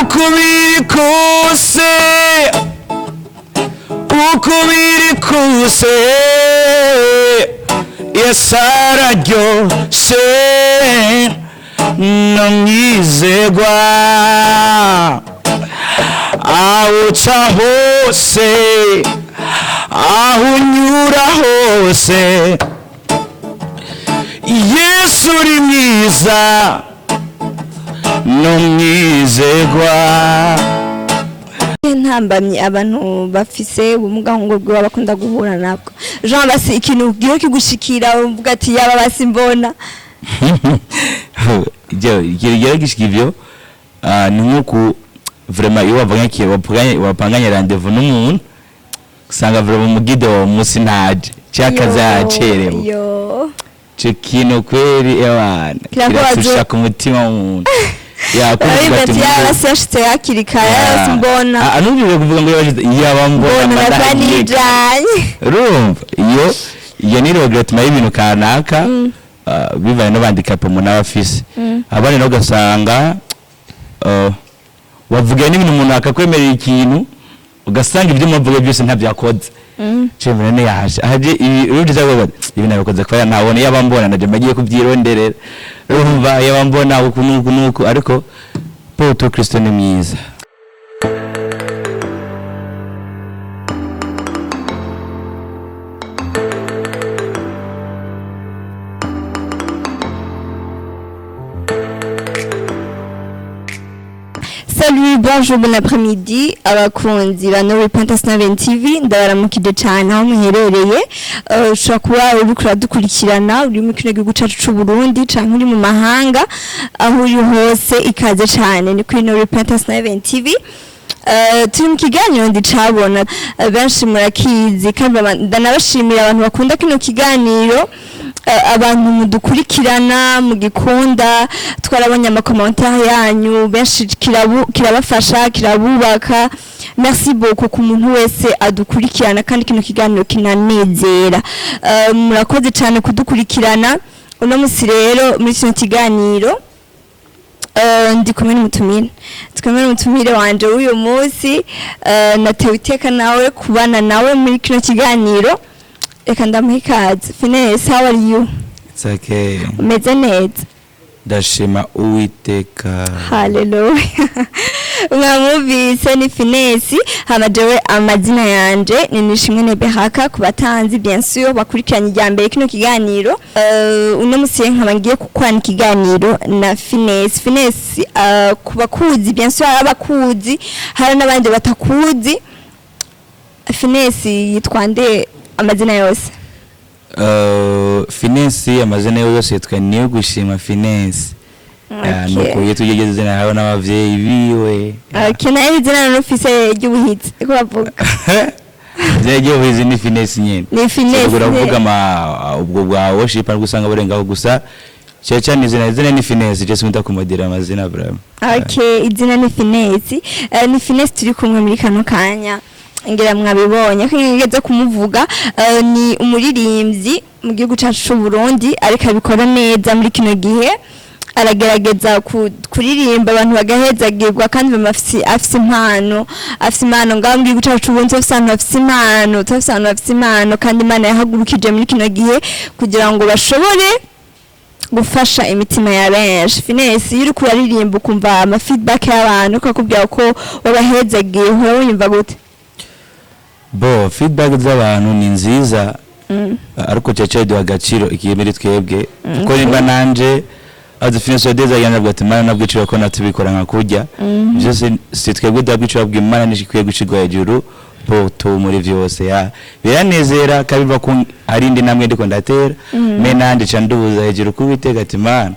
Uko biri kose, uko biri kose, Yesu araryoshe, n'umwizerwa. Aho uca hose, aho unyura hose, Yesu uri mwiza, n'umwizerwa. Ntambamye abantu bafise ubumuga ngo bwo bakunda guhura nabwo, Jean, basi ikintu gihe kigushikira uvuga ati: "Yaba basi mbona." Ibyo ikintu gishika ivyo, ni nkuku vraiment iyo wavuganye wapanganye rendez-vous n'umuntu, usanga vraiment umugide wawe munsi ntaje cyangwa akaza yacerewe. Yo. Ico kintu kweri, ewana, Kirakubaza. kiratusha ku mutima w'umuntu yakumva. Ati: "Yaba basi yashitse hakiri kare, yaba basi mbona." Anubwire kuvuga ngo yaba mbona. Mbona. Mba Nava nagiye. nijanye. Urumva iyo ni regrettement y'ibintu kanaka, bivanye n'abandikape umuntu aba afise. Abandi nabo ugasanga wavuga n'ibintu, umuntu akakwemerera ikintu, ugasanga ibyo muvuga byose ntabyo yakoze. Cemera ne yaje aje ibi urumva cyangwa ibi nabikoze kubera ntabona, yaba mbona naje mbagiye kubyironderera. Urumva, yaba mbona uku nuku nuku, ariko Paul Kristo ni mwiza. Salut, bonjour, bon après-midi abakunzi ba No Repentance 9 TV, ndabaramukije cyane aho muherereye. Ushobora kuba uriko uradukurikirana uri mu kino gihugu cacu c'u Burundi canke uri mu mahanga, aho uri hose ikaze cyane, ni kuri No Repentance 9 TV. Turi mu kiganiro ndicabona. Benshi murakizi kandi ndanabashimira abantu bakunda kino kiganiro, abantu mudukurikirana mugikunda. Twarabonye ama commentaires yanyu benshi, kirabafasha, kirabubaka. Merci beaucoup ku muntu wese adukurikirana kandi kino kiganiro kinanezera. Murakoze cyane kudukurikirana. Uno musi rero muri kino kiganiro ndi kumwe n'umutumire, ndi kumwe n'umutumire wanje w'uyu munsi. Natewe iteka nawe kubana nawe muri kino kiganiro. Reka ndamuhe ikaze. Finesse, how are you? It's okay. Umeze neza? Ndashima Uwiteka. Haleluya! Mwamwumvise, ni Finesse. Hama jewe amazina yanje ni Nishimwe Nebehaka, ku batanzi bien sûr bakurikiranye irya mbere kino kiganiro. Uno musi nkaba ngiye gukorana ikiganiro na Finesse. Finesse, ku bakuzi bien sûr, hari abakuzi, hari n'abandi batakuzi. Finesse yitwa nde amazina yose? Finesse amazina ye yose yitwa Niyo Gushima Finesse. Nuko iyo tugeze izina yawe n'abavyeyi biwe. Okay, nayo izina nufise ry'ubuhizi ko bavuga? Izina ry'ubuhizi ni Finesse nyene. Ni Finesse. Ubwo uravuga ama ubwo bwa worship, ariko usanga burengaho gusa cyane cyane izina ni Finesse. Je sinkunda kumodera amazina vraiment. Okay, izina ni Finesse. Ni Finesse turi kumwe muri kano kanya. Ngira mwabibonye ko ngeze kumuvuga. Ni umuririmbyi mu gihugu cacu c'u Burundi, ariko abikora neza muri kino gihe. Aragerageza kuririmba abantu bagahezagirwa, kandi bamafisi afise impano, afise impano ngaho mu gihugu cacu c'u Burundi. Turafise abantu bafise impano, turafise abantu bafise impano, kandi Imana yahagurukije muri kino gihe kugira ngo bashobore gufasha imitima ya benshi. Finesse, iyo uriko uraririmba ukumva ama feedback y'abantu ko akubwira ko wabahezagiye, uhora wiyumva gute? Bo feedback z'abantu ni nziza, ariko cyane duha agaciro igihe muri twebwe, kuko nimba nanje azi Finesse deza yanga avuga ati: "Imana nabwo iciro ko natubikora nka kurya byose." Si twebwe duhabwa iciro, bwa Imana nishikwiye gucirwa hejuru poto muri vyose. Ya, biranezera kabiva ko hari indi namwe ndiko ndatera me nandi ca ndubuza hejuru kubitega ati: "Imana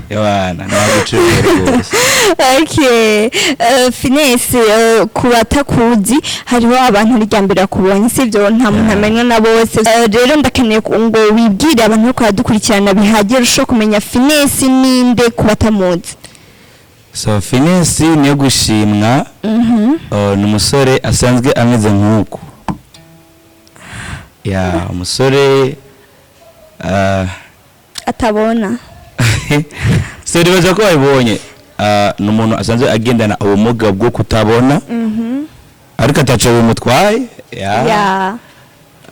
yawana ntabwo iciro rwose." Okay, Finesse, ku batakuzi, hariho abantu rya mbere bakubonye, sivyo? Nta muntu amenywa na bose. Rero ndakeneye ngo wibwire abantu bariko baradukurikirana bihagije ushobora kumenya Finesse ninde ku batamuzi. So Finesse niyo gushimwa, ni umusore asanzwe ameze nk'uku, ya umusore Atabona. So nibaza ko wabibonye. Ni umuntu asanzwe agendana ubumuga bwo kutabona, ariko ataco bimutwaye ya.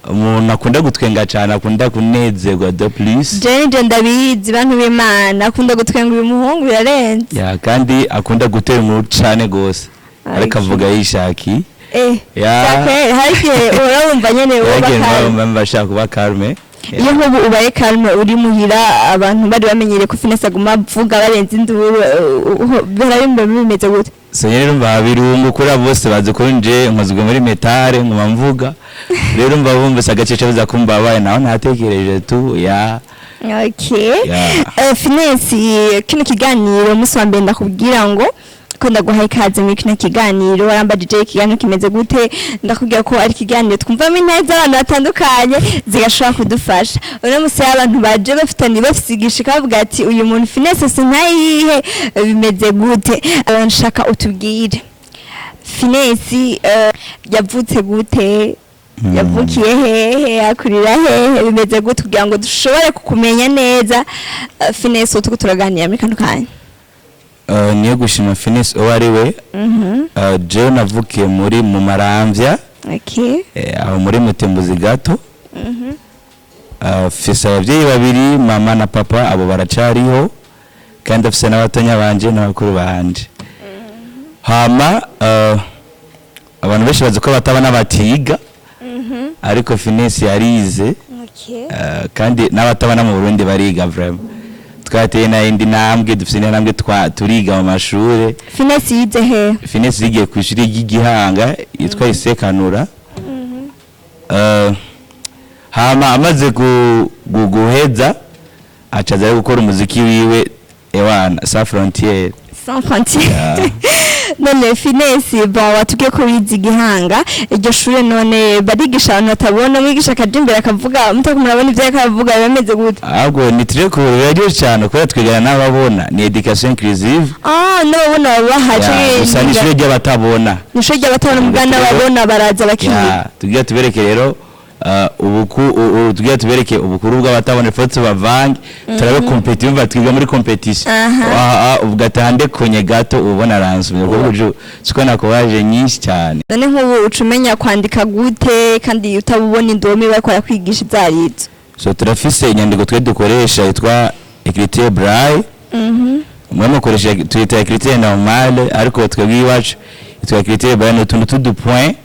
Umuntu akunda gutwenga cyane, akunda kunezerwa de plus. Jewe nje ndabizi, bantu b'Imana, akunda gutwenga uyu muhungu birarenze. Ya, kandi akunda gutera inkuru cyane gose, ariko avuga yishaki. Cyakwe hari igihe uhora wumva nyene woba yagiye calme. Bashaka kuba calme. Iyo nk'ubu ubaye calme uri muhira, abantu bari bamenyereye ko Finesse aguma avuga barenze induru, bihora bimba bimeze gute? So nyine urumva birungu kuri abo bose bazi ko nje nkozwe muri métal, nkuma mvuga. Rero umva bumvise agace biza kumva babaye naho ntatekereje tu ya. Finesse, kino kiganiro umunsi wa mbere ndakubwira ngo ko ndaguhaye ikaze muri kino kiganiro, warambajije ikiganiro kimeze gute, ndakubwira ko ari ikiganiro twumvamo intare z'abantu batandukanye zigashobora kudufasha. Uno munsi rero abantu baje bafitanye bafise igishika bavuga ati: "Uyu muntu Finesse sinkayihe, bimeze gute?" Nshaka utubwire Finesse yavutse gute, yavukiye hehe, akurira hehe, bimeze gute, kugira ngo dushobore kukumenya neza. Finesse turiko turaganira muri kano kanya. Niyo gushima Finesse uwo ari we. Jewe navukiye muri mu Maramvya, aho muri Mutimbuzi gato. Mfise abavyeyi babiri, mama na papa, abo baracariho, kandi afise n'abatonya banje n'abakuru banje. Hama abantu benshi bazi ko batabona batiga, ariko Finesse yarize. Kandi n'abatabona mu Burundi bariga vraiment. Twateye n'ayindi ntambwe, dufise n'intambwe turiga mu mashure. Finesse yize he? Finesse yigiye ku ishuri ry'Igihanga yitwa Isekanura. Hama amaze guheza acaza ari gukora umuziki wiwe, ewana, Sans Frontière. Sans Frontière. Yeah. None Finesse, bon, watubwiye ko wize Igihanga, iryo shure none barigisha abantu batabona? Mwigisha akaja imbere akavuga, mutako murabona ivyo ariko aravuga, biba bimeze gute? Ahubwo ni très cool, biraryoshe cyane kubera twigana n'ababona, ni education inclusive. Ah, n'ababona baba bahaje? Yeah, gusa ni ishuri ry'abatabona. Ni ishuri ry'abatabona, muga n'ababona baraza bakiga. Yeah, tugira tubereke rero tugira tubereke ubukuru bw'abatabona, faut tubavange, turabe compétition. Umva, twiga muri compétition. Uvuga ati ndekonye gato ubona aransubira kuko ubu siko nakubaje nyinshi cyane. None nk'ubu uca umenya kwandika gute kandi utabubona indome bariko barakwigisha izo arizo? So turafise inyandiko twe dukoresha yitwa écriture braille. Mwe mukoresha tuyita écriture normale, ariko twebwe iwacu yitwa écriture braille, ni utuntu tudu point.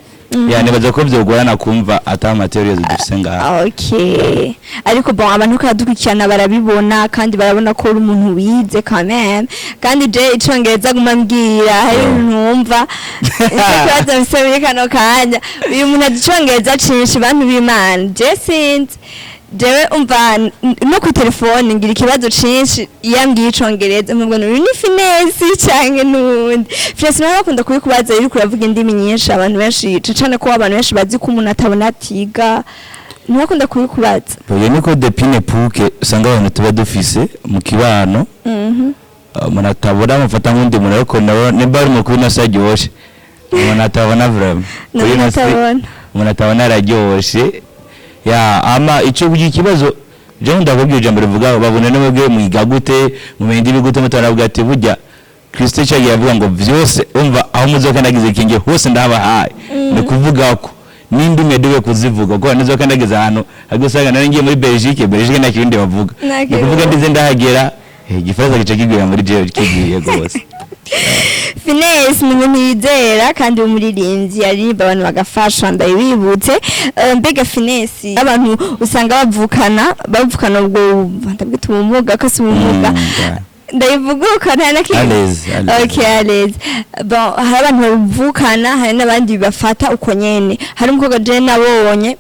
Yani baza ko vyogorana kumva ata matériaux dufise ngaha. Okay, ariko bon, abantu ko baradukurikirana barabibona kandi barabona ko uri umuntu wize quand même. Kandi je icongereza guma mbwira hari ibintu wumva, nicyo kibazo mfise muri kano kanya. Uyu muntu azi icongereza cinshi, bantu b'Imana, je sinzi. Jewe umva no ku telefone ngira ikibazo cinshi iyo ambwiye icongereza, nkumva ngo uyu ni Finesse canke n'uwundi Finesse. Nawe bakunda kubikubaza iyo uriko uravuga indimi nyinshi, abantu benshi cane ko abantu benshi bazi ko umuntu atabona atiga, ntibakunda kubikubaza. Iyo niko depine puke usanga abantu tuba dufise mu kibano. Umuntu atabona amufata nk'undi muntu, ariko nawe nimba ari mukuru nase aryoshe. Umuntu atabona vraiment Ni kuri umuntu ino si, atabona. Umuntu atabona araryoshe ya. Ama ico ikibazo je ndakubwira ijambo rivuga babona n'ubwe mwiga gute, mumenya indimi gute mutaravuga ati burya Kristo cyagiye avuga ngo vyose, umva, aho muzokandagiza ikinge hose ndabahaye. Ni kuvuga ko n'indimi yaduwe kuzivuga kuko nizokandagiza ahantu hagusanga nari ngiye muri Belgique, Belgique nta kindi bavuga. Nta Ni kuvuga kirundi. ndize ndahagera, igifaransa gica kigwira muri jewe, kigiye rwose. Finesse ni umuntu yizera kandi w'umuririmbyi, aririmba abantu bagafasha, ndabibutse. Mbega Finesse, abantu usanga bavukana ubwo ndabwita ubumuga ko si ubumuga? Yeah. Ndabivuga uko nta na kimwe. À l'aise, à l'aise. Okay, à l'aise. Bon, hari abantu bavukana, hari n'abandi bafata uko nyene. Hari umukobwa je nabonye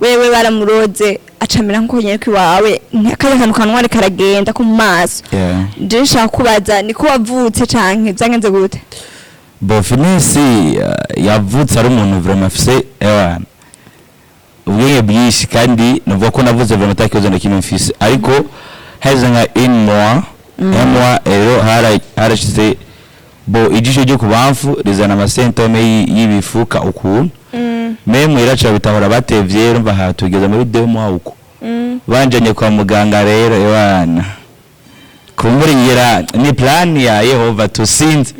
wewe baramuroze acamera nkuko nyene kwiwawe, kariya kantu kanwa karagenda ko mu maso. Je nshaka kubaza, niko wavutse canke vyagenze gute? Bon, Finesse yavutse ari umuntu vraiment afise, ewana, ubwenge bwinshi, kandi navuga ko navuze vraiment ata kibazo na kimwe mfise, ariko haheze nka un mois, un mois rero harashize bo ijisho ryo ku bamfu rizana ama symptômes y'ibifuka ukuntu même iraca bitahora batevye. Urumva hatugeza muri 2 mois uko banjanye kwa muganga rero, ewana, Kumbura ngira ni plan ya Yehova tusinze.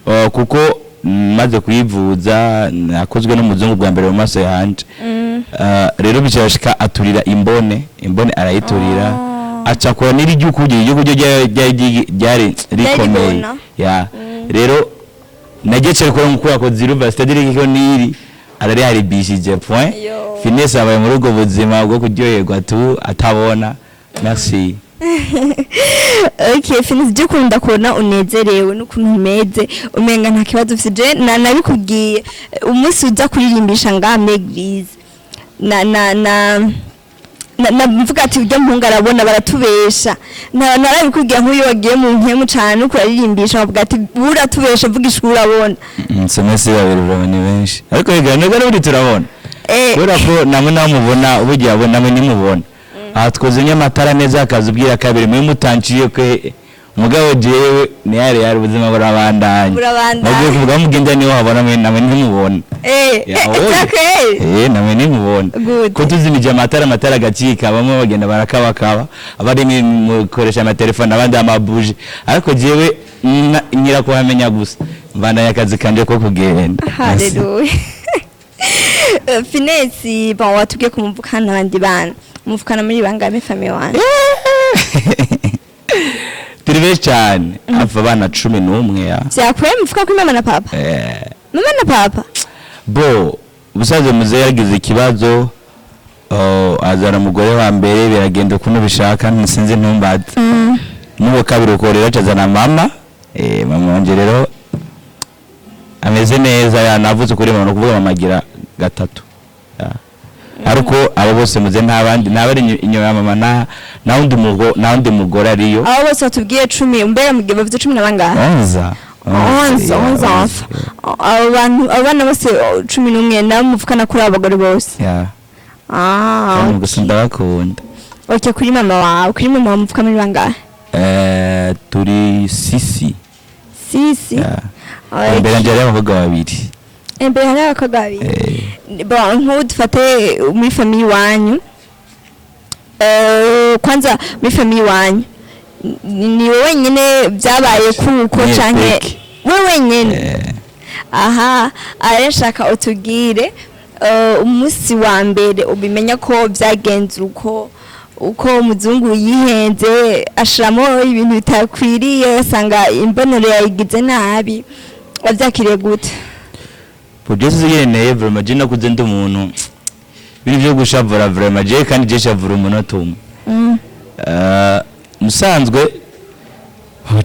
Oh, kuko maze kuyivuza nakozwe n'umuzungu bwa mbere mu maso yanje. Rero bishashika aturira imbone, imbone arayiturira. Aca kora n'iryo kurya ryari rikomeye. Ribona. Ya, rero nagiye kora nk'uko yakoze iruva, c'est-à-dire ko niri arariharibishije, point. Yo. Finesse abaye muri ubwo buzima bwo kuryoherwa tu atabona. Merci. Okay, Finesse, je ukunda kubona unezerewe n'ukuntu umeze, umenga nta kibazo ufise. Je na nabikubwiye umunsi uza kuririmbisha ngaha muri église, na mvuga ati ujya mpunga arabona, baratubesha. Na narabikubwiye nk'uyu wagiye mu nkemu cane uko uraririmbisha, bavuga ati uratubesha, vugisha urabona. Semesi babiri vraiment ni benshi, ariko rega nubwo n'ubundi turabona, kubera ko namwe nawe mubona burya abo namwe nimubona aha twuzumye amatara neza, akaza ubwira kabiri muri mutanciye kwe. Mugabo jewe niyari yari ubuzima burabandanya. Burabandanya. Mugiye kuvuga mugenda niho habona, mwe namwe ntimubona. Ya, oya. Exactly. Eh, namwe ntimubona. Good. Ko tuzimije amatara, amatara agacika, bamwe bagenda barakabakaba, abari mukoresha amatelefone, abandi amabuje, ariko jewe nyira kuhamenya gusa mbandanya akazi kanje ko kugenda. Haleluya. Finesse, bon, watubwiye ko muvukana n'abandi bana. Muvukana muri bangahe, famille wanyu? Turi benshi cyane, hafi abana 11 ya. Vyakuye muvuka kuri mama na papa? Eh. Mama na papa? Bo ubusanzwe muzehe yagize ikibazo, oh, azana umugore wa mbere, biragenda ukuntu bishaka, nsinzi, ntumbaze. N'uwo kabiri uko rero acazana mama, mama wanje rero ameze neza, yanavuze kuri mama, ni ukuvuga mama agira gatatu. Ya. Ariko abo bose muze nta bandi, nta bari inyuma ya mama, nta wundi mugore ariyo. Abo bose batubwiye 10, mbega mugihe bavuze 10 na bangahe? 11. 11. Ya, 11 enfants. Abo bantu, abo bana bose, oh, 11 nabo muvukana kuri abo bagore bose? Ya. Ah. Kandi gusa ndabakunda. Okay, kuri mama wawe, kuri mama wawe muvuka muri bangahe? Turi six. Six. Ya. Okay. Imbere yanjye hariho abakobwa babiri. Imbere hariho abakobwa babiri. Bon, nk'ubu dufate muri famille iwanyu, kwanza muri famille iwanyu ni wowe wenyine byabaye kuko Ni canke peke. we wenyine? Eh. Aha arashaka utubwire, umunsi wa mbere ubimenya ko byagenze uko uko umuzungu yihenze ashiramo ibintu bitakwiriye, asanga imbonero yayigize nabi, wabyakiriye gute? Producer zigeneye vraiment, je nakuze ndi umuntu ibintu byo gushavura vraiment, je kandi je shavura umunota umwe. Musanzwe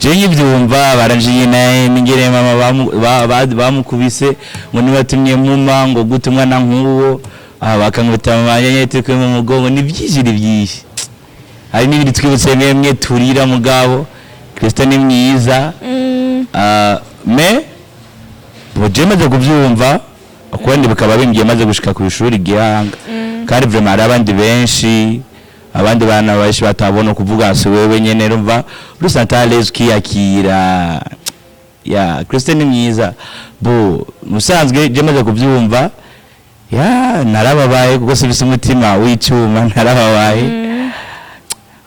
je nkibyumva baranjiye naye ningere mama bamukubise ngo nibatumye muma ngo gute umwana nk'uwo, aha bakankubita mu manyenyeri turi mu mugongo. Ni byinshi, ni byinshi, hari n'ibindi twibutse mwemwe turira, mugabo Kristo ni mwiza. Mais bon, je maze kubyumva ukundi bikaba bimbwiye maze gushika ku ishuri Gihanga, kandi vraiment hari abandi benshi, abandi bana benshi batabona kuvuga, si wewe nyene. Urumva urusanta à l'aise ukiyakira. Ya, Kristo ni mwiza. Bo musanzwe je maze kubyumva, ya, narababaye kuko sibise umutima w'icyuma, narababaye.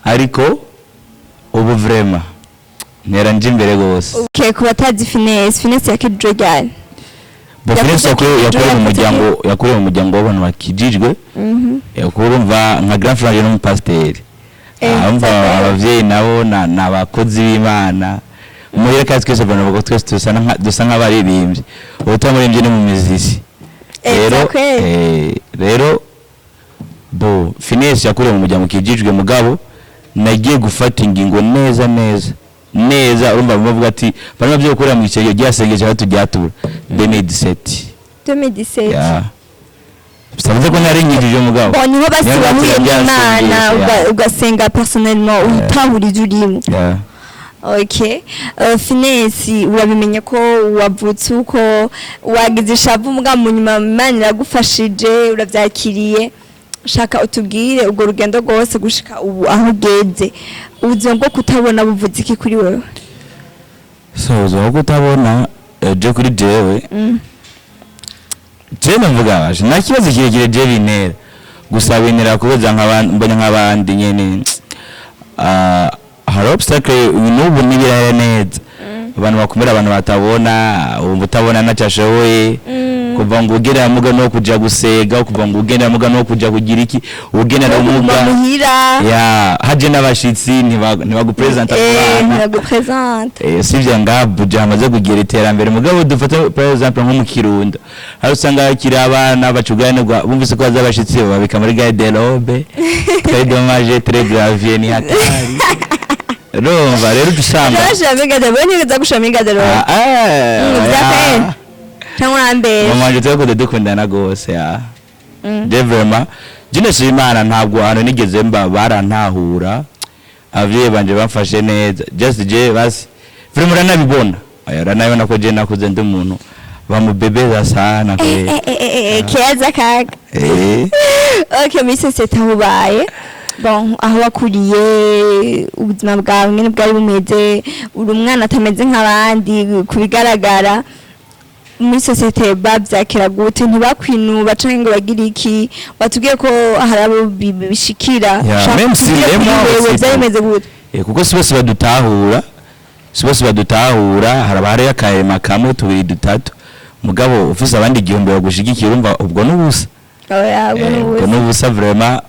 Ariko ubu vraiment ntera nje imbere gose. Okay, ku batazi Finesse, Finesse yakijwe ryari? Bo Finesse Yakuze yakuriye mu muryango, yakuriye mu muryango w'abantu bakijijwe. Kuko urumva nka grand frère n'umupasiteri. Urumva abavyeyi nabo ni abakozi b'Imana muhira, kandi twese abantu bavuga twese dusa nk'abaririmbyi, utamuririmbyi ni mu muziki. Rero rero bo Finesse yakuriye mu muryango ukijijwe, mugabo nagiye gufata ingingo neza neza neza, urumva bavuga ati barimo byo gukorera mu icyo ryasengesho aho tujyatura 2017. 2017. Ya, bivuze ko nari nkijije, mugabo Bon, niho basi niho wahuye batira n'Imana, byasengesho, ya. Ugasenga personnellement, utahura ivyo urimo. Ya. Okay, Finesse, urabimenya ko wavutse uko, wagize ishavu, mbwa mu nyuma Imana iragufashije, uravyakiriye. Shaka utubwire urwo rugendo rwose gushika ubu aho ugeze, ubuzima bwo kutabona buvuze iki kuri wewe? So ubuzima bwo kutabona, je kuri jewe, je navuga baje nta kibazo kirekire je bintera, gusa bintera kubuza nk'abandi, mbona nk'abandi nyene. Hari obstacle n'ubu ntibiraya neza, abantu bakumira abantu batabona, wumva utabona ntacyo ashoboye, kuva ngo ugendera muga no kuja gusega, kuva ngo ugendera muga no kuja kugira iki, ugendera kuguma umuga muhira. Ya, haje n'abashitsi ntibagupresenta ku bana. Ntibagupresente. Sivyo, ngabuja hamaze kugira iterambere, mugabo dufate par exemple nko mu Kirundo, aho usanga hakiri abana bacuganirwa, bumvise ko haza abashitsi babika muri garde-robe. Très dommage, très grave, ni hatari. Urumva rero usanga Bashira muri garde-robe, ntigeze gushira muri garde-robe? Ah, ah, Vya ya. Cyangwa urambesha? Mama wanje twakunda, dukundana gose ya. Je vraiment, je ndashima Imana, ntabwo ahantu nigeze mba barantahura, abavyeyi banje bamfashe neza. Just je basi vraiment uranabibona. Oya, uranabibona ko je nakuze ndi umuntu bamubebeza sana kweli. Keza kaga. Okay, muri sosiyete aho ubaye, bon, aho wakuriye, ubuzima bwawe nyine bwari bumeze, uri umwana atameze nk'abandi ku bigaragara muri sosiyete, babyakira gute? Ntibakwinuba canke ngo bagire iki? Watubwiye ko hari abo bishikira. Ya, Shaka même si utubwire kuri les moi wewe aussi. byari bimeze gute? Kuko si bose badutahura, si bose badutahura. Haraba hariyo akahema kamwe, tubiri, dutatu, mugabo ufise abandi 1000 bagushigikira, urumva ubwo n'ubusa. Oya, ubwo ni Ubwo ubusa. n'ubusa vraiment.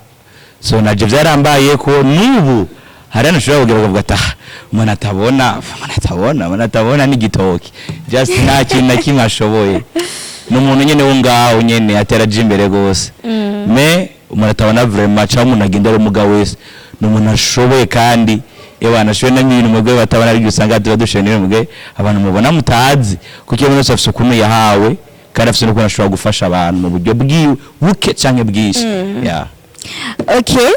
So naje byarambaye ko n'ubu hari hano ushobora kugira ukavuga ati: "Ah, umuntu atabona, umuntu atabona, umuntu atabona n'igitoki, just nta kintu na kimwe ashoboye, ni umuntu nyene wo ngaho nyene atera aja imbere gose." Mais umuntu atabona vraiment, cyangwa umuntu agenda ari umuga wese, ni umuntu ashoboye, kandi ewana ashoboye n'ibintu mugwe batabona, ariko usanga tuba dushoboye n'ibintu mugwe abantu mubona mutazi, kuko iyo umuntu wese afise ukuntu yahawe, kandi afise n'ukuntu ashobora gufasha abantu mu buryo bwiwe buke canke bwinshi, yeah. Okay,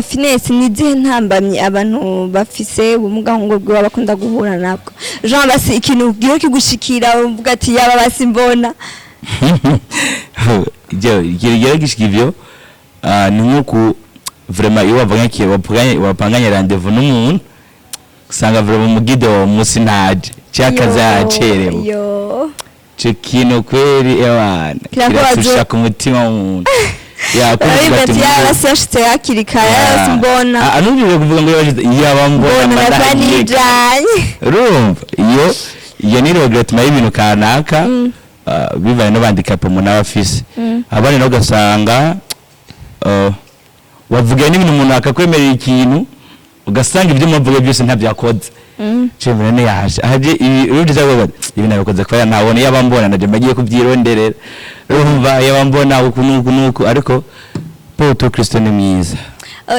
Finesse, ni izihe ntambamyi abantu bafise ubumuga ngo bwo bakunda guhura nabwo? Jean, basi ikintu gihe kigushikira uvuga ati: "Yaba basi mbona." Ibyo ikintu gihe gishika ivyo, ni nk'uku vraiment iyo wavuganye wapanganye rendez-vous n'umuntu, usanga vraiment umuguide wawe munsi ntaje cyangwa akaza yacerewe. Yo. Ico kintu kweri, ewana, Kirakubaza. kiratusha ku mutima w'umuntu. Ya, kumva Urabivuga ati ati: "Yaba basi yashitse hakiri kare, yaba basi mbona." Ah, nubwo kuvuga ngo yaba mbona, mbona mba nava ndagiye. nijanye. Urumva iyo ni regrettement y'ibintu kanaka, bivanye n'abandikape umuntu aba afise. Abandi nawe ugasanga wavuga n'ibintu, umuntu akakwemerera ikintu, ugasanga ibyo muvuga byose ntabyakoze. Cemera ne yaje aje ibi urumva cyangwa ibi nabikoze kubera ntabona, yaba mbona naje mbagiye kubyironderera. Urumva, yaba mbona uku nuku nuku, ariko Paul Kristo ni mwiza.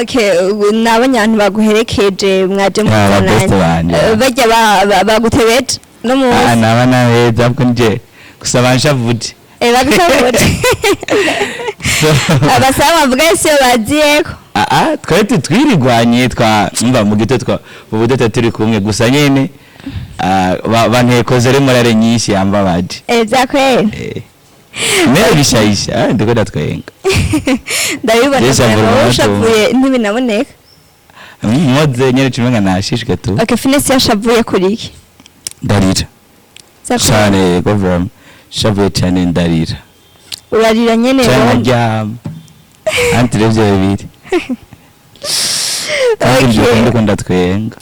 Okay, ubu ni abanyantu baguherekeje mwaje Ah, ba best muzananye. banje. Bajya bagutebeje no Ah, munsi? Naba nabeza kuko nje gusa banshavuje. Bagushavuje. So- Abasaba bavuga ese iyo baziyeko? Ah, ah, twari twirigwanye, twa mva mu gito twa mu buto turi kumwe gusa nyene, bantekoze ari morale nyinshi yambabaje. Vyakwera. Mere bishayisha, ndiko ndatwenga. Ndabibona. Mbese vraiment avura wowe amaraso. ushavuye ntibinaboneka. Mwoze nyene cumenga nashishwe tu. Okay, Finesse yashavuye kuri iki? Ndarira. Vyakwera. Cane, yego, vraiment shavuye cane, ndarira. Urarira nyene? Cane. Wowe. Nkaryama entre ivyo bibiri, kandi Okay. ivyo ndiko ndatwenga.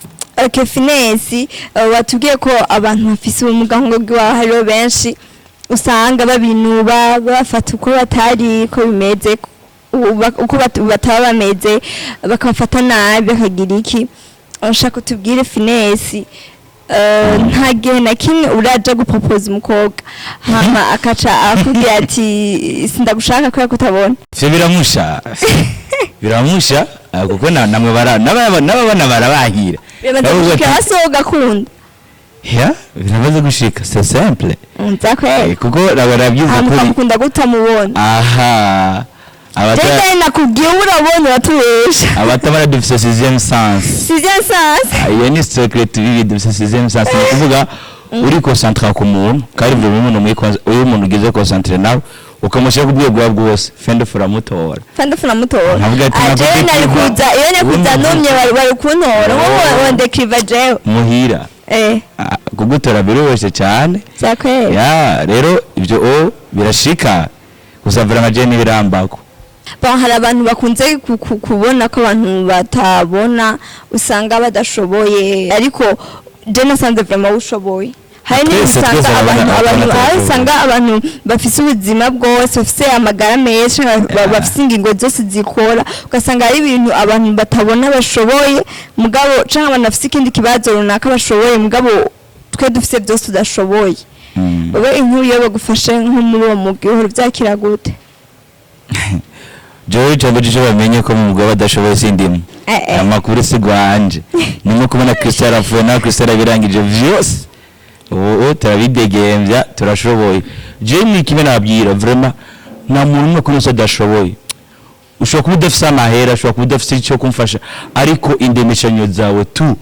Okay, Finesse, watubwiye ko abantu bafise ubumuga nk'ubwo bw'iwawe hariho benshi usanga babinuba, babafata uko batari, ko bimeze uko bataba bameze, bakabafata nabi, bakagira iki. Ushaka utubwire, Finesse, nta gihe na kimwe uraja gupropoza umukobwa, hama akaca akubwira ati: "Sindagushaka kubera ko utabona"? Ivyo biramusha, biramusha, kuko namwe bara n'ababona barabahira. Biramaze Bavuga gushika ati, hasi wowe ugakunda? Ya, biramaze gushika, c'est simple. Vyakwera. Kuko barabyiza Hama kuri ukamukunda gute utamubona? Aha, abata Jewe nakubwiye ubu urabona, uratubesha. Abatabara dufise sixième sens. Sixième sens. Iyo ni secret bibi, dufise sixième sens, ni ukuvuga uri concentré ku muntu, kandi buri muntu muri uyu muntu ugize concentré nawe ukamushyira ku rwego rwose, fende uramutora. Fanda funa mutora. Nkavuga ati, Ah, jewe ntabwo nari ndekirwa. kuza iyo nari kuza Ubu numye wari kuntora Oh. wowe wondekriva jewe. Muhira. Ah, kugutora biroroshye cyane. Vyakwera. Ya, rero ibyo o birashika gusa, vraiment je ntibirambako. Bon, hari abantu bakunze kubona ko abantu batabona usanga badashoboye, ariko je nasanze vraiment ushoboye. Hari n'ibintu Twese, usanga twese abantu ababona abantu ababona hari atashoboye. usanga abantu bafise ubuzima bwose, bafise amagara meza, bafise ingingo zose zikora, ugasanga hari ibintu abantu batabona bashoboye, mugabo canke abantu bafise ikindi kibazo runaka bashoboye, mugabo twe dufise byose tudashoboye. Wowe inkuru iyo bagufashe nko muri uwo mugwi, uhora uvyakira gute? Jewe ijambo ryo bamenye ko mu mugabo badashoboye sindimwe. Amakuru si gwanje, ni nko kubona Kristo yarapfuye nawe Kristo yarabirangije vyose, ubu turabidegembya, turashoboye. Jewe ni kimwe nababwira, vraiment nta muntu umwe kuri isi adashoboye. Ushobora kuba udafise amahera, ushobora kuba udafise icyo kumfasha, ariko indemeshanyo zawe tu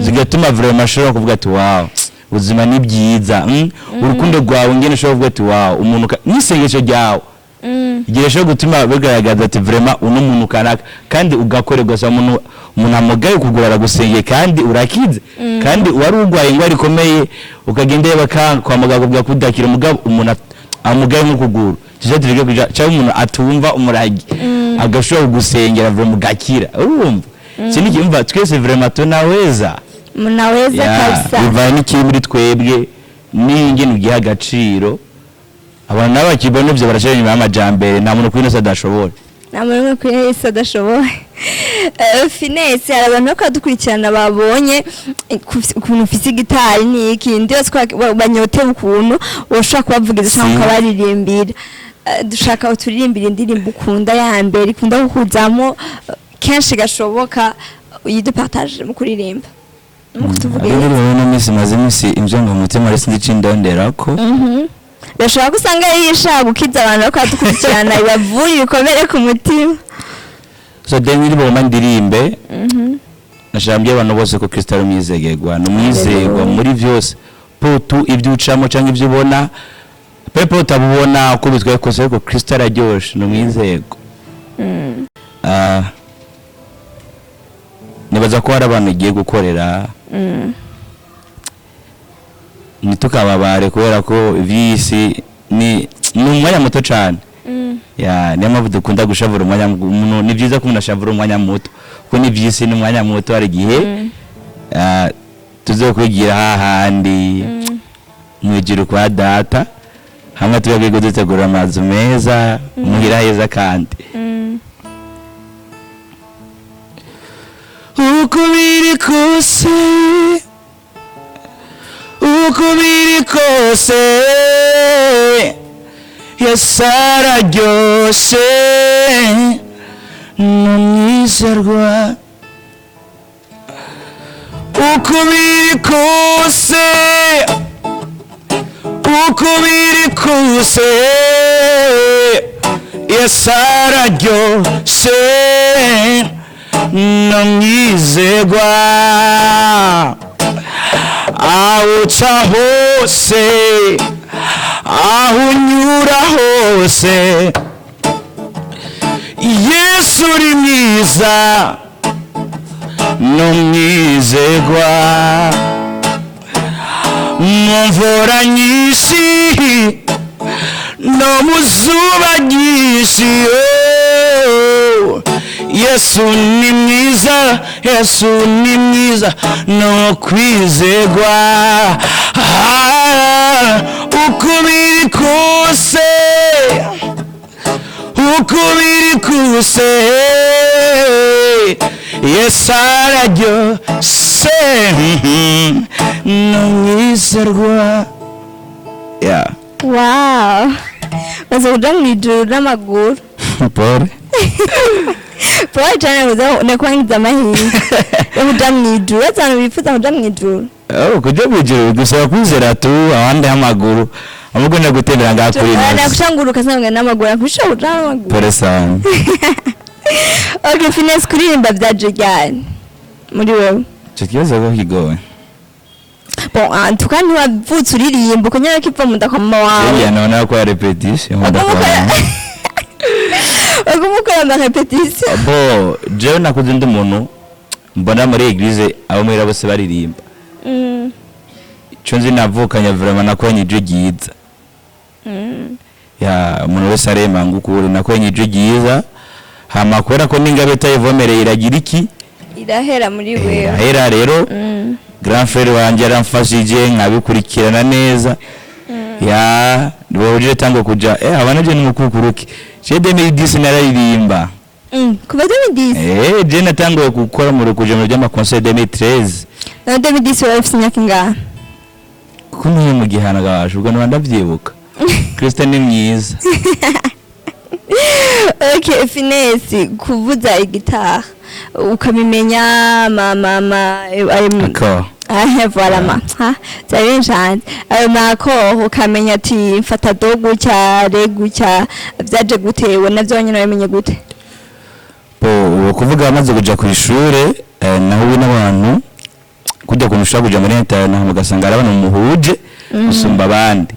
zigatuma vraiment ashobora kuvuga ati: "Wow, ubuzima ni byiza." Urukundo rwawe ngene ushobora kuvuga ati: "Wow." Umuntu n'isengesho ryawe igihe rishobora gutuma bigaragaza ati: "Vraiment uno muntu kanaka." Kandi ugakorerwa sa umuntu amugaye ukuguru, aragusengeye kandi urakize, kandi wari urwaye ingwara ikomeye, ukagenda baka kwa muganga kuvuga kudakira, umugabo umuntu amugaye nk'ukuguru tujya tureke kuja, cyangwa umuntu atumva umuragi agashobora kugusengera vraiment ugakira. Urumva ikindi kimva, twese vraiment tunaweza. Munaweza. Ya, Kabisa. bivana n'ikiri muri twebwe n'ingene ugiha agaciro. Abantu nabo bakibona ivyo barashira inyuma y'amajambere. Nta muntu kuri ino si adashobora. Nta muntu umwe kuri isi adashoboye. Finesse, hari abantu bariko baradukurikirana babonye ukuntu ufise igitari n'iki, ndibaza ko banyotewe ukuntu woshobora kubavugiza cyangwa ukabaririmbira. Dushaka uturirimbira indirimbo ukunda ya mbere, ikunda kukuzamo kenshi gashoboka, uyidupartage mu kuririmba, mu kutuvugira. Indirimbo muri ino minsi imaze iminsi imvyonga mu mutima, ariko sinzi ico indonderako. Birashobora ko usanga yari ishaka gukiza abantu bariko baradukurikirana, ibavura ibikomere ku mutima. So then indirimbo ngomba ndirimbe, nashaka mbwira abantu bose ko Kristo ari umwizegegwa, ni umwizegwa muri vyose, potu ibyo ucamo canke ibyo ubona, pepo utabubona uko bitwaye kose, ariko Kristo araryoshe, ni umwizego. Ah, nibaza ko hari abantu igiye gukorera. Ntitukababare kubera ko ivy'isi ni umwanya muto cane. Ya, niyo mpamvu dukunda gushavura umwanya ni byiza ko umuntu ashavura umwanya muto, kuko n'ivy'isi ni umwanya muto. Hari igihe tuzokwigira hahandi mwijuru kwa Data, hamwe tuba dutegura amazu meza muhira heza. Kandi uko biri kose, uko biri kose, Yesu araryoshe, ni umwizerwa. Uko biri kose, uko biri kose, Yesu araryoshe, ni umwizerwa. Aho uca hose, aho unyura hose, Yesu uri mwiza, ni umwizerwa. Mu mvura nyinshi no mu zuba ryinshi, oh, Yesu ni mwiza, Yesu ni mwiza no kwizerwa. Ah, uko biri kose, uko biri kose, Yesu araryoshe, ni umwizerwa, yeah. Wow, maze kuja mw'ijuru n'amaguru. Pole. Pole cyane, nakwangiza amahirwe yo kuja mw'ijuru. Uretse abantu bifuza kuja mw'ijuru. Oh, kuja mw'ijuru gusaba kwizera tu, abandi amaguru ahubwo no gutembera ngaha kuri ino si. Nakushanguruka sanga n'amaguru, nakusha kuja n'amaguru. Pole sana. Okay, Finesse, kuririmba byaje ryari muri wewe? Ico kibazo ko kigoye. Bon, en tout cas ntiwavutse uririmba uko nyene kiva mu nda kwa mama wawe. Hirya nabona ko répétition nkunda kubona. Waguma ukora ama répétition? Bo jewe nakuze ndi umuntu mbona muri église abo muhira bose baririmba. Ico nzi, navukanye vraiment, nakoranye ijwi ryiza. Ya, umuntu wese arema ngo ukuri nakoranye ijwi ryiza. Hama kubera ko n'ingabe itayivomereye iragira iki? Irahera muri wewe. Irahera. Rero grand frère wanje yaramfashije, nkabikurikirana neza. Ya uje tango kuja abana je n'umukukuruki, je 2010 nararirimba. Kuva 2010? Je natanguye gukora mu kuja mu by'ama concert 2013. Na 2010 wari ufite imyaka ingahe? Kuko niyo mu gihano gabasha ubwo naba ndavyibuka. Kristo ni mwiza. Okay, Finesse, kuvuza igitara ukabimenya ma ayo Accord. Ah, voilà, ma ha byari binshanze ayo ma accord, ukamenya ati mfata do gutya, re gutya, byaje gute? We navyo nyine wabimenye gute? Bo uwo kuvuga amaze kuja ku ishure, naho n'abantu kujya kuntu ushobora kuja muri internet ugasanga ari abantu muhuje gusumba abandi.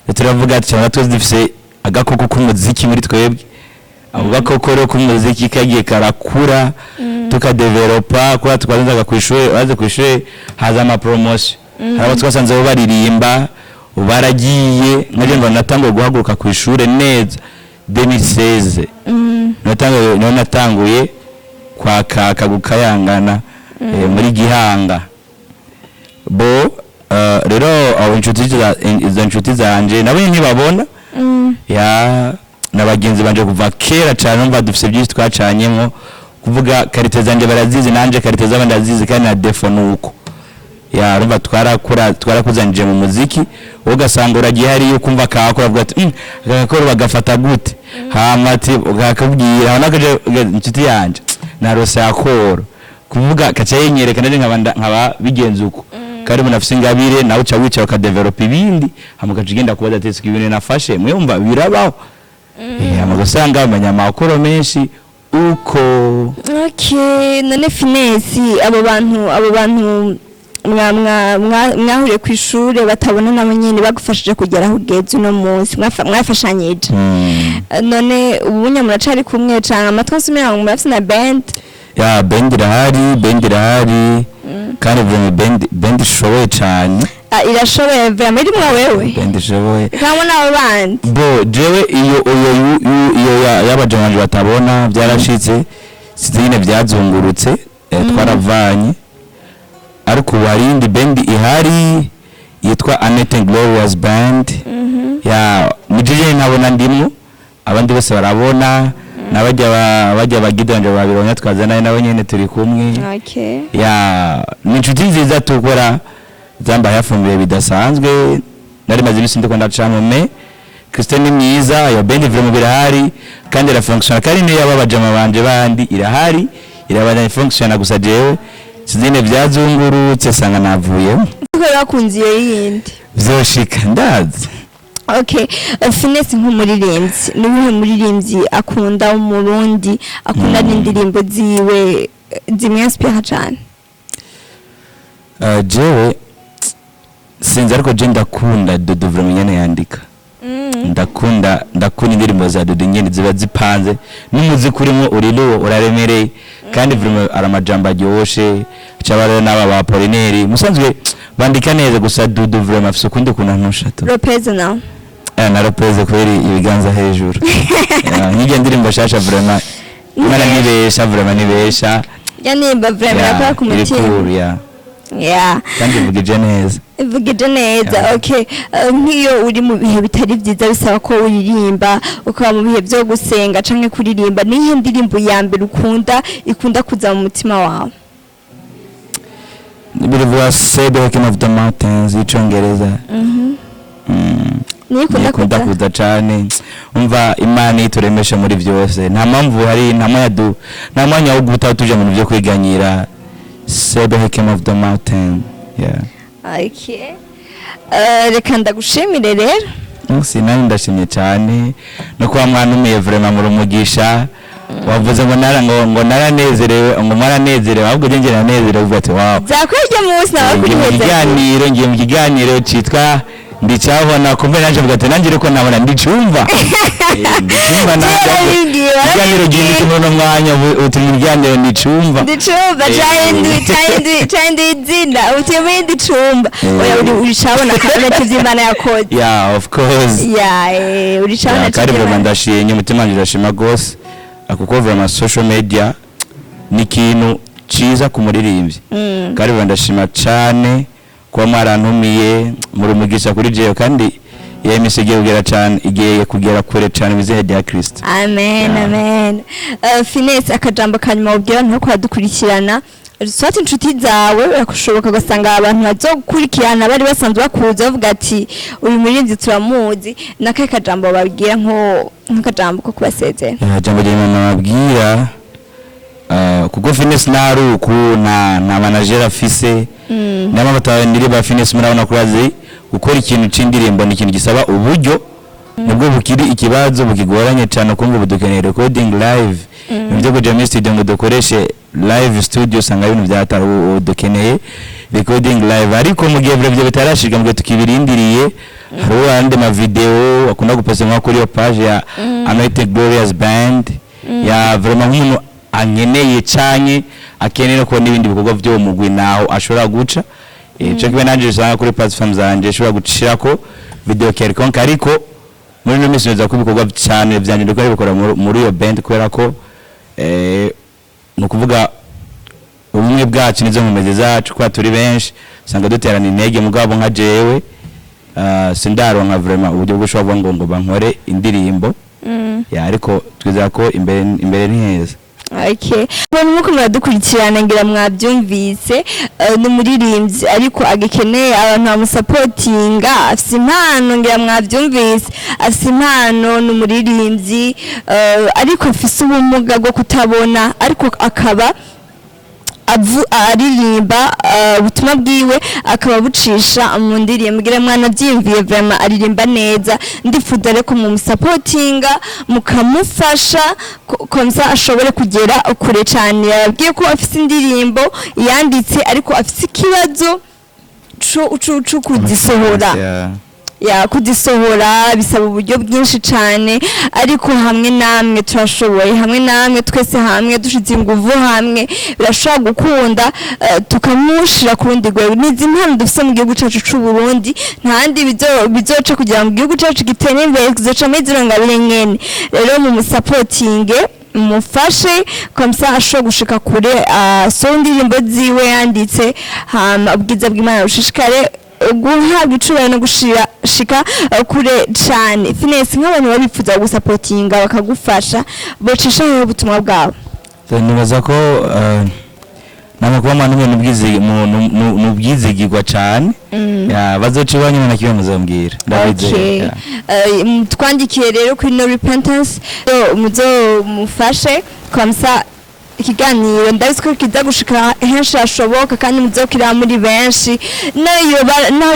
Rero turavuga ati cyangwa twese dufise agakoko k'umuziki muri twebwe. Ako gakoko rero k'umuziki kagiye karakura, tukadevelopa kuba twazaga ku ishure. Baze ku ishure haza ama promotion, hari abo twasanze bo baririmba baragiye. Nkaje ngo natanguye guhaguruka ku ishure neza 2016. Natanguye, niho natanguye kwakaka, gukayangana muri Gihanga. Bo rero abo inshuti izo nshuti zanje nabo ntibabona ya na bagenzi banje kuva kera cyane, numva dufise byinshi twacanyemo. Kuvuga qualité zanje barazizi, nanje qualité z'abandi ndazizi, kandi na défaut nuko ya urumva twarakura, twarakuzanije mu muziki. Wowe ugasanga uragiye hariya ukumva kakora, avuga ati agakora bagafata gute?" Hama ati ukakubwira aho nakaje inshuti yanje narose akoro, kuvuga kaca yinyereka, nanje nkaba nkaba bigenze uko. Kandi umuntu afise ingabire nawe uca wicara ukadevelopa ibindi, hama ukaca ugenda kubaza ati "Siko ibintu nafashe mwumva birabaho?" Hama ugasanga umenya amakuru menshi uko. Okay, none Finesse, abo bantu mwahuriye ku ishure batabona nabo nyene bagufashije kugera aho ugeze uno munsi, mwafashanyije. None ubu muracari kumwe canke amatwi asumira ngo murafise na band? Ya, band irahari, band irahari, kandi vraiment band ishoboye cyane. Ah, irashoboye vraiment, irimwo wewe? Band ishoboye. Hamwe n'abo bandi? Bo jewe iyo y'abajama banje batabona byarashitse, sinzi nyine byazungurutse, twaravanye. Ariko ubu hari iyindi band ihari yitwa Annette Glorious Band. Ya, ni jewe ntabona ndimwo, abandi bose barabona, n'abajya bajya bagidanje babironya twazana nabo nyene turi kumwe. Ya, ni inshuti nziza tukora zambaye hafi mu bihe bidasanzwe nari maze iminsi ndiko ndacamo. Me Christine ni mwiza. Iyo band vraiment birahari kandi irafunctiona, kandi niyo yaba abajama banje bandi irahari, irabandanya ifunctiona. Gusa jewe sinzi byazungurutse sanga navuyemo. Kuko bakunze iyo yindi. Vyoshika ndazi. Okay, Finesse, nk'umuririmbyi, ni uwuhe muririmbyi akunda w'Umurundi, akunda n'indirimbo ziwe zimwinspira cane? Jewe sinzi, ariko je ndakunda Dodo vraiment nyene yandika. Ndakunda indirimbo za Dodo nyene ziba zipanze n'umuziki urimo uriruwo uraremereye, kandi vraiment ari amajambo aryoshe. Caba rero n'aba ba Apollinaire musanzwe bandika neza, gusa Dodo vraiment afise ukundi kuntu antusha tu. Lopez nawe? Na Lopez kubera ibiganza hejuru. Nk'iryo ndirimbo shasha vraiment Imana nibesha, vraiment nibesha. Ya nimba vraiment yakora ku iri mutima. Cool, yeah. Kandi ivugije neza. Ivugije neza. Okay, nk'iyo uri mu bihe bitari byiza bisaba ko uririmba, ukaba mu bihe byo gusenga canke kuririmba, nihe ndirimbo ya mbere ukunda ikunda kuza mu mutima wawe? Birivuga "Say the King of the Mountains" y'icongereza. Niyo ikunda Ikunda kuza? Kuza cane. Umva, Imana ituremesha muri byose, nta mpamvu hari, nta mwanya du nta mwanya wo guta tuja mu bintu byo kwiganyira. "Say the King of the Mountain", yeah. Okay. Reka ndagushimire rero. Merci, nani ndashimye cyane no kuba mwanumiye. Vraiment muri umugisha. Wavuze ngo nara ngo naranezerewe, ngo mwaranezerewe, ahubwo njye nanezerewe, uvuga ati "Wow." Byakwirya munsi nawe kuri Ngiye mu heza. kiganiro, ngiye mu kiganiro cyitwa Ndicabona, kumbe nanjye mvuga ati nanjye ariko nabona ndicumva. Ndicumva nanjye. Warabibwiye, Ikiganiro warabibwiye. gihindutse muri uno mwanya, ubu turi mu kiganiro Ndicumva. Ndicumba. Cahinduye izina, utuye muri Ndicumba. Oya, uri uricabona kandi ati ivy'Imana yakoze. Yeah, of course. Ya, uricabona. Yeah, kandi vraiment ndashimye, umutima wanjye urashima rwose. Kuko vraiment social media ni ikintu ciza ku muririmbyi. Kandi ubu ndashima cane kuba mwarantumiye, muri umugisha kuri jewe, kandi iyo misi igiye kugera cane, igiye kugera kure cane mu izina rya Kristo. Amen. Yeah. Amen. Finesse, akajambo kanyuma ubwira ntuko badukurikirana, soit inshuti zawe, birashoboka ugasanga abantu bazogukurikirana bari basanzwe bakuzi, bavuga ati: "Uyu muririmbyi turamuzi." Nakahe kajambo babwira nk'akajambo ko kubasezera? Ya, jambo rya Imana babwira, kuko Finesse ntari uku nta manager afise. Niyo mpamvu atabandiri ba Finesse murabona ko bazi gukora ikintu c'indirimbo. Ni ikintu gisaba uburyo, nibwo bukiri ikibazo bukigoranye cyane, kumva ubu dukeneye recording live, ibintu byo kuja muri studio ngo dukoreshe live studio, usanga ibintu byatari. Ubu dukeneye recording live, ariko mu gihe ibyo bitarashika, mu gihe tukibirindiriye, hariho andi ma video akunda guposta nko kuri iyo page ya Anointed Glorious Band. Ya, vraiment nk'umuntu ankeneye canke akeneye no kubona ibindi bikorwa by'uwo mugwi, naho ashobora guca. Ico kibe nanje usanga kuri platform zanje ashobora gucirako video quelconque, ariko muri ino minsi neza ko ibikorwa cyane vyanje ndiko bikora muri iyo band, kubera ko ni ukuvuga ubumwe bwacu nizo nkomezi zacu, kuba turi benshi usanga duterana intege. Mugabo nka jewe, sindaronka vraiment uburyo bwo ushobora kuvuga ngo bankore indirimbo. Ya, ariko twizera ko imbere imbere ni heza. Okay. Abantu muko muradukurikirana, ngira mwabyumvise, ni umuririmbyi ariko agikeneye abantu bamusapotinga. Afise impano, ngira mwabyumvise, afise impano, ni umuririmbyi, ariko afise ubumuga bwo kutabona, ariko akaba aririmba, ubutumwa bwiwe akaba bucisha mu ndirimbo. Ngira mwana byiyumviye, vraiment aririmba neza. Ndifuza rero ko mumusapotinga, mukamufasha comme ça ashobore kugera kure cyane. Yababwiye ko afise indirimbo yanditse, ariko afise ikibazo co kuzisohora. Ya, kuzisohora bisaba uburyo bwinshi cyane, ariko hamwe namwe turashoboye. Hamwe namwe, twese hamwe dushize inguvu hamwe, birashobora gukunda, tukamushira ku rundi rwego. Nizi impano dufise mu gihugu cyacu c'u Burundi, nta handi bizoca kugira ngo igihugu cyacu gitere imbere, kizoca muri zino ngabire nyene. Rero mu musapotinge, mufashe comme ça ashobora gushika kure, asohora indirimbo ziwe yanditse, hama ubwiza bw'Imana bushishikare guhabwa icubahiro no gushira shika kure cane. Finesse, nk'abantu babifuza gusapotinga bakagufasha, bocisha hehe ubutumwa bwabo? So, nibaza ko nama kuba mwana umwe n'ubwizigirwa cane. Ya, bazoca iwanyu na kimwe muzambwira, ndabizeye. Okay. Ya. Twandikiye rero kuri No Repentance, so muzomufashe comme ça ikiganiro ndabizi ko kiza gushika henshi hashoboka, kandi muzokira muri benshi. Naho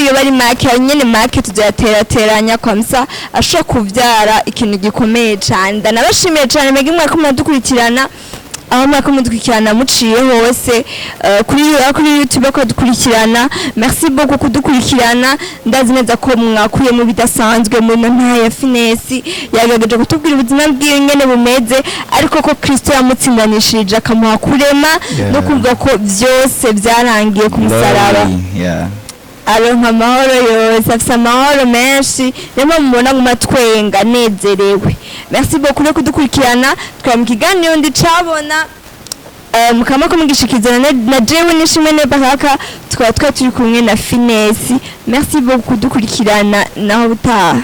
yoba ari make nyene, make tuzayaterateranya comme ça ashobora kuvyara ikintu gikomeye cane. Ndanabashimiye cane mwebwe mwako muradukurikirana, aho mwako mudukurikirana muciye hose, kuri YouTube ko dukurikirana. Merci beaucoup kudukurikirana. Ndazi neza ko mwakuye mu bidasanzwe muri no ntara ya Finesse. Yagerageje kutubwira ubuzima bwiwe ingene bumeze, ariko ko Kristo yamutsindanishije akamuha kurema no kumva ko byose byarangiye ku musaraba. Glory, yeah. Aronka amahoro yose, afise amahoro menshi, niyo mpamvu mubona nguma twenga nezerewe. Merci beaucoup rero kudukurikirana. Twaba mu kiganiro ndi cabona, mukama ko mugishikiza na jewe nishimwe ne Baraka, tukaba twari turi kumwe na Finesse. Merci beaucoup kudukurikirana, naho butaha.